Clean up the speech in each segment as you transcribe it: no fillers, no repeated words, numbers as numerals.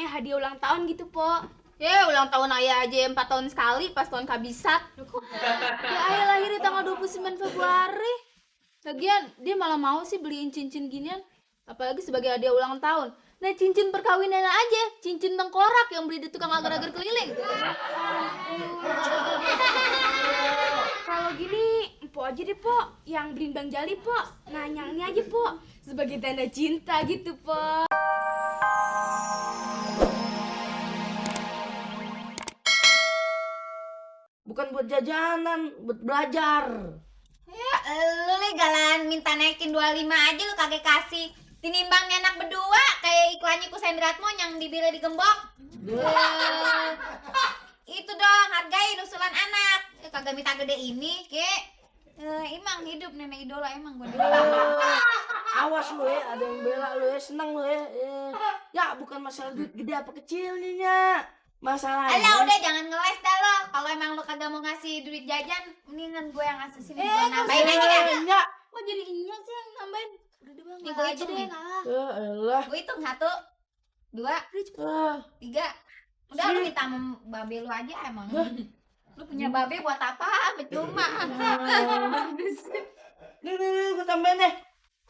kayak hadiah ulang tahun gitu, Po. Ulang tahun ayah aja 4 tahun sekali pas tahun kabisat. Ya ayah lahir di tanggal 29 Februari. Lagian dia malah mau sih beliin cincin ginian, apalagi sebagai hadiah ulang tahun. Nah, cincin perkawinan aja, cincin tengkorak yang beli di tukang agar-agar keliling. Kalau gini, Po aja deh, Po. Yang beliin Bang Jali, Po. Nah, yang ini aja, Po. Sebagai tanda cinta gitu, Po. Bukan buat jajanan, buat belajar. Ya, lu nih galan minta naikin 25 aja lu kagak kasih. Tinimbang nih anak berdua kayak iklannya Kusendratmo yang dibeli di gembok. Itu dong, hargain usulan anak. Kagak minta gede ini, kek. Emang hidup nenek idola emang gue. Awas lu ya, ada yang bela lu ya, seneng lu ya. Ya, bukan masalah duit gede apa kecil nih, Nya. Masalahnya. Alah udah jangan ngeles dah lo. Kalau emang lo kagak mau ngasih duit jajan, mendingan gue yang ngasih sini. Gue nambahin aja dah. Nya. Kok jadi inya sih yang nambahin? Udah deh, Bang. Nih gue hitung nih. Ya elah. Gue hitung 1, 2, 3. Udah lu minta sama babe lu aja emang. Lu punya babe buat apa? Percuma. Nih, gue tambahin deh.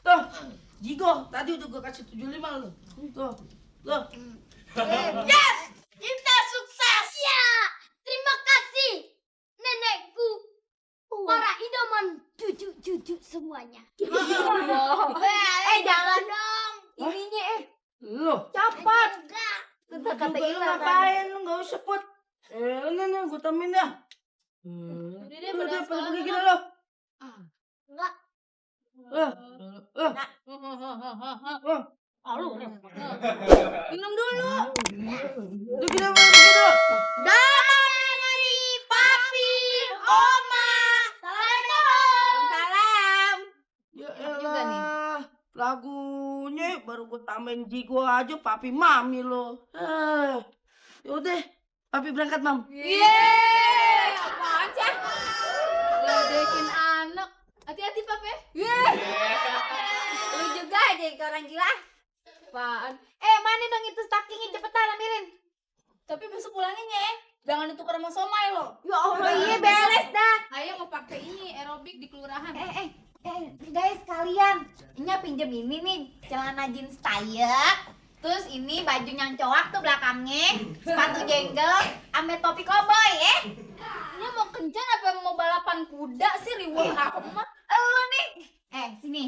Tuh, Jigo, tadi udah gue kasih 75 lu. Tuh, tuh. Yes! Kita sukses! Ya! Terima kasih, nenekku. Para idaman cucu-cucu semuanya. Jangan dong. Ininya Lu. cepat. Enggak. Bentar Juga kata lu Ila ngapain? Lu gak usah put. Nih, gue tambahin dah. Udah deh, Lu pada udah sekolah pergi sana. gini lo. Enggak. Minum dulu. Lu gini apa begitu? Dari papi, oma. Assalamualaikum. Salam. Ya juga nih. elah. Lagunya baru gue tambahin Jigo aja papi mami lo. Yaudah, papi berangkat, Mam. Yeay, apaan sih? Ledekin anak. Hati-hati, Pap ya. Lu juga jadi orang gila. Apaan? Mana dong itu stockingnya cepetan ambilin. Tapi besok pulanginnya ya. Jangan ditukar sama somai lo. Ya Allah iya beres dah. Ayo mau pakai ini aerobik di kelurahan. Guys kalian, Nya pinjem ini nih celana jeans tayak. Terus ini baju yang cowok tuh belakangnya, sepatu jenggel, ame topi koboi Ini mau kencan apa mau balapan kuda sih riwuh amat. Lu nih, sini.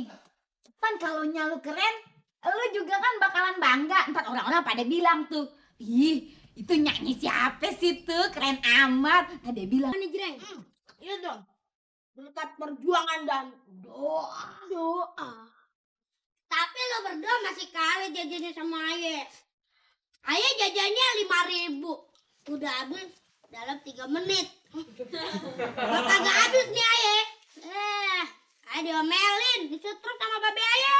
Kan kalau nya lu keren, lu juga kan bakalan bangga. Ntar orang-orang pada bilang tuh, ih itu nyanyi siapa sih tuh, keren amat. Ada bilang. Nih, Jreng. Iya dong. Berkat perjuangan dan doa. Tapi lo berdua masih kalah jajannya sama Aye. Aye jajannya 5.000. Udah habis dalam 3 menit. Lo kagak habis nih Aye. Aye diomelin, disetruk sama babe Aye.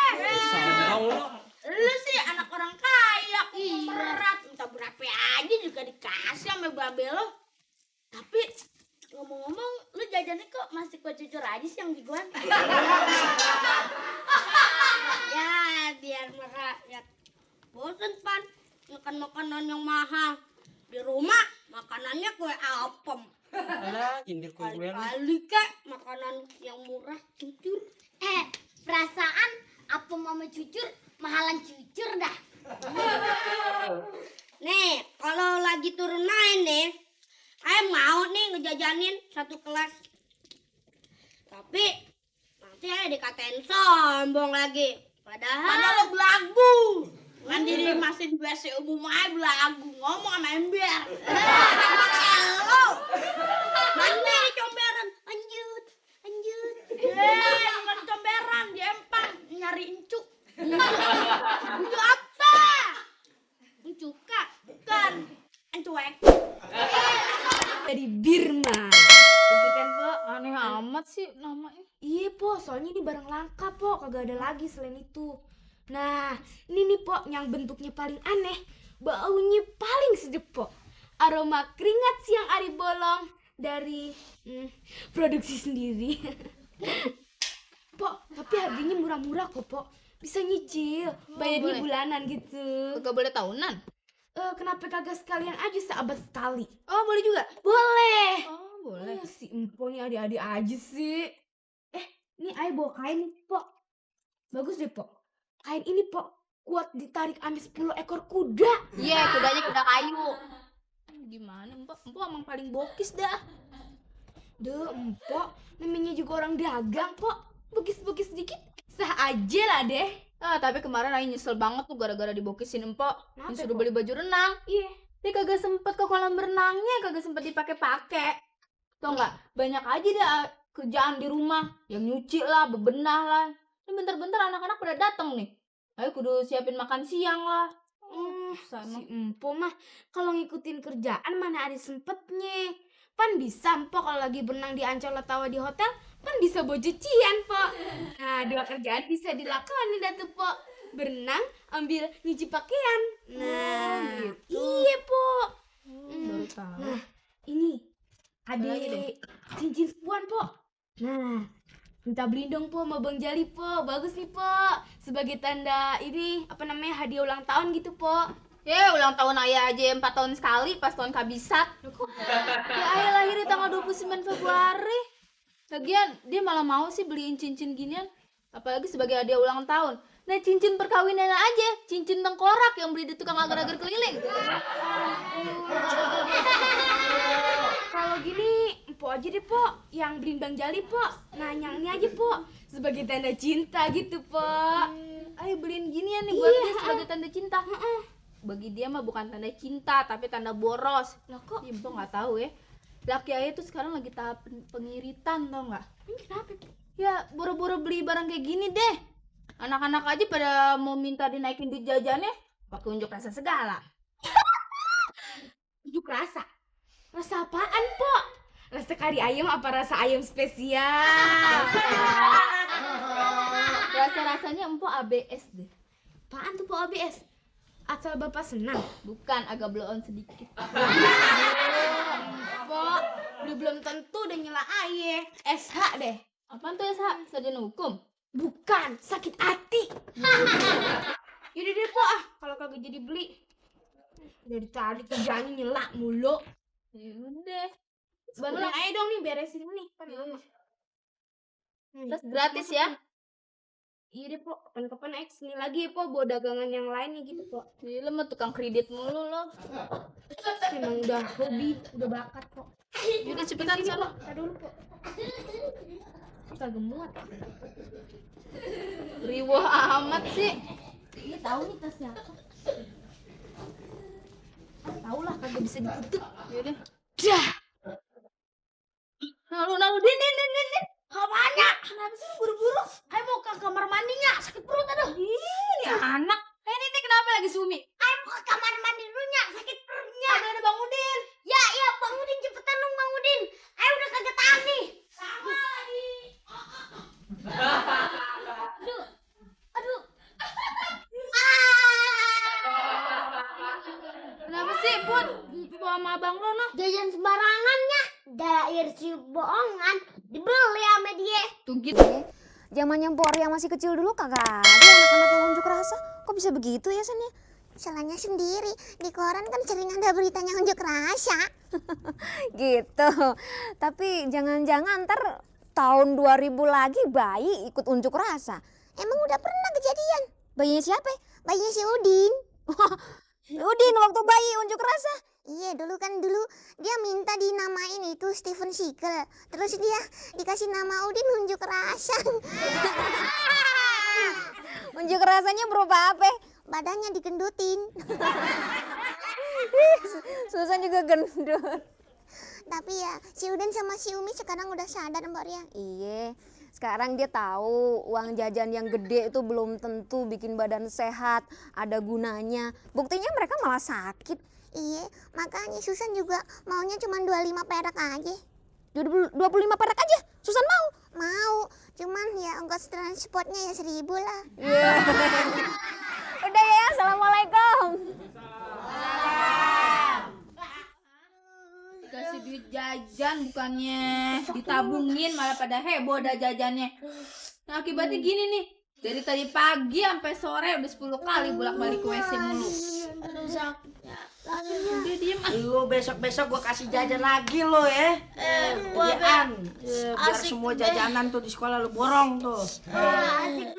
Lu sih anak orang kaya, berat, minta berapa aja juga dikasih sama babe lo. Tapi ngomong-ngomong, lu jajannya kok masih kue cucur aja sih yang diguan? Ya, biar merakyat. Bosen, Pan. Makan makanan yang mahal. Di rumah, makanannya kue apem. Alah, nyindir kue gue. Kali-kali kek, makanan yang murah, cucur. Perasaan apem sama cucur, mahalan cucur dah. Nih, kalau lagi turun main nih, Ayo mau nih ngejajanin satu kelas. Tapi nanti Ayo dikatain sombong lagi. Padahal lo belagu. Mandiri mesin WC umum aja belagu. Ngomong sama ember. Lo mandiri comberan. Lanjut. Bukan comberan. Di empang nyari encu. Encu apa? Encu kak. Bukan. Encuek. Dari Birma. Oke kan Po, aneh amat sih namanya. Iya, Po, soalnya ini barang langka, Po. Kagak ada lagi selain itu. Nah, ini nih, Po, yang bentuknya paling aneh. Baunya paling sedep, Po. Aroma keringat siang ari bolong dari produksi sendiri. Po, tapi harganya murah-murah kok, Po. Bisa nyicil, bayarnya boleh. bulanan gitu. Gak boleh tahunan. kenapa kagak sekalian aja sahabat sekali? Oh, boleh juga? Boleh. Oh, boleh. Si Empo nih adik-adik aja sih. Nih ayah bawa kain nih, Pok. Bagus deh, Pok. Kain ini, Pok, kuat ditarik ame 10 ekor kuda. Iya, kudanya kuda kayu. Gimana, Empok? Empok emang paling bokis dah. Duh, Empok, namanya juga orang dagang, Pok. Bokis-bokis dikit, sah aja lah deh. Tapi kemarin Ayah nyesel banget tuh gara-gara dibokisin Empok. Kenapa, Disuruh Pok? beli baju renang. Iya. Dia kagak sempet ke kolam renangnya, kagak sempet dipakai-pakai. Tau nggak? Banyak aja dah kerjaan di rumah, yang nyuci lah, bebenah lah. Ini bentar-bentar anak-anak pada datang nih. Ayo kudu siapin makan siang lah. Si Empo mah kalau ngikutin kerjaan mana ada sempetnya. Pan bisa, Empok, kalau lagi berenang di Ancol atau di hotel, pan bisa bawa cucian, Pok. Nah, 2 kerjaan bisa dilakoni dah tuh, Pok. Berenang, ambil nyuci pakaian. Nah, gitu. iya, Pok. Baru tahu. Nah, ini ada lagi deh? cincin sepuan, Pok. Nah, minta beliin dong, Pok, sama Bang Jali, Pok. Bagus nih, Pok. Sebagai tanda ini, apa namanya, hadiah ulang tahun gitu, Pok. Ya, ulang tahun Ayah aja 4 tahun sekali pas tahun kabisat. Ya, Ayah lahir di tanggal 29 Februari. Lagian dia malah mau sih beliin cincin ginian, apalagi sebagai hadiah ulang tahun. Nah, cincin perkawinan aja, cincin tengkorak yang beli di tukang agar-agar keliling. Kalau gini, Empok aja deh, Pok. Yang beliin Bang Jali, Pok. Nah, yang ini aja, Pok. Sebagai tanda cinta gitu, Pok. Ayo beliin ginian nih buat dia sebagai tanda cinta. Bagi dia mah bukan tanda cinta, tapi tanda boros. Lah kok? Ibu nggak tahu ya. Laki Ayah tuh sekarang lagi tahap pengiritan, tau nggak? Kenapa, Pok? Ya, buru-buru beli barang kayak gini deh. Anak-anak aja pada mau minta dinaikin duit jajannya, pakai unjuk rasa segala. Unjuk rasa? Rasa apaan, Pok? Rasa kari ayam apa rasa ayam spesial? Rasa-rasanya empok ABS deh. Apaan tuh, Pok, ABS? Asal Bapak senang? Bukan, agak blow on sedikit. Pok, belum tentu udah nyela ayah. SH deh. Apaan tuh ya, sarjana hukum? Bukan, sakit hati. Yaudah deh, Pok, kalau kagak jadi beli. Dari tadi kerjaannya nyela mulu. Ya udah. Bantuin aja dong nih, beresin nih. Terus gratis ya? Iya deh, Pok, kapan-kapan aja kesini lagi ya, Pok, bawa dagangan yang lainnya gitu, Pok. Gila mah tukang kredit mulu lo. Emang udah hobi, udah bakat, Pok. Yaudah cepetan sana. Kita dulu, Pok. Kagak muat. Riwah amat sih. Iya tahu nih tasnya apa. Tahu lah, kagak bisa ditutup. Yaudah. Dah. Nalu din. Apanya? Kenapa sih lu buru-buru? Ayo mau ke kamar mandinya, sakit perut aduh. Ini anak. Ini nih kenapa lagi Sumi? Ayo mau ke kamar mandi dulu nya, sakit perutnya. Ada Bang Udin. Ya, Bang Udin cepetan dong Bang Udin. Ayo udah kagak tahan nih. Sama lagi. Aduh. Kenapa sih, Put? Bawa sama abang lo, no? Jajan sembarangannya. Dair si bohongan dibeli sama dia. Tuh gitu. Zamannya Mpok yang masih kecil dulu kagak ada anak-anak yang unjuk rasa. Kok bisa begitu ya, San ya? Salahnya sendiri, di koran kan sering ada beritanya unjuk rasa. Gitu. Tapi jangan-jangan ntar tahun 2000 lagi bayi ikut unjuk rasa. Emang udah pernah kejadian? Bayinya siapa? Bayinya si Udin. Udin waktu bayi unjuk rasa. Iya, dulu dia minta dinamain itu Steven Seagal. Terus dia dikasih nama Udin unjuk rasa. Unjuk rasanya berupa apa? Badannya digendutin. Susan juga gendut. Tapi ya, si Udin sama si Umi sekarang udah sadar, Mbak Ria. Iya, sekarang dia tahu uang jajan yang gede itu belum tentu bikin badan sehat, ada gunanya. Buktinya mereka malah sakit. Iya, makanya Susan juga maunya cuma 25 perak aja. 25 perak aja, Susan mau? Mau, cuman ya ongkos transportnya ya 1.000 lah. Udah ya, assalamualaikum. Dikasih duit jajan bukannya ditabungin, malah pada heboh dah jajannya. Nah, akibatnya gini nih. Dari tadi pagi sampai sore udah 10 kali bolak-balik ke WC mulu. Aduh sakitnya. Dia diem. Lu besok-besok gua kasih jajan lagi lo ya. Gua Biar asik semua deh. jajanan tuh di sekolah lu borong tuh. Asik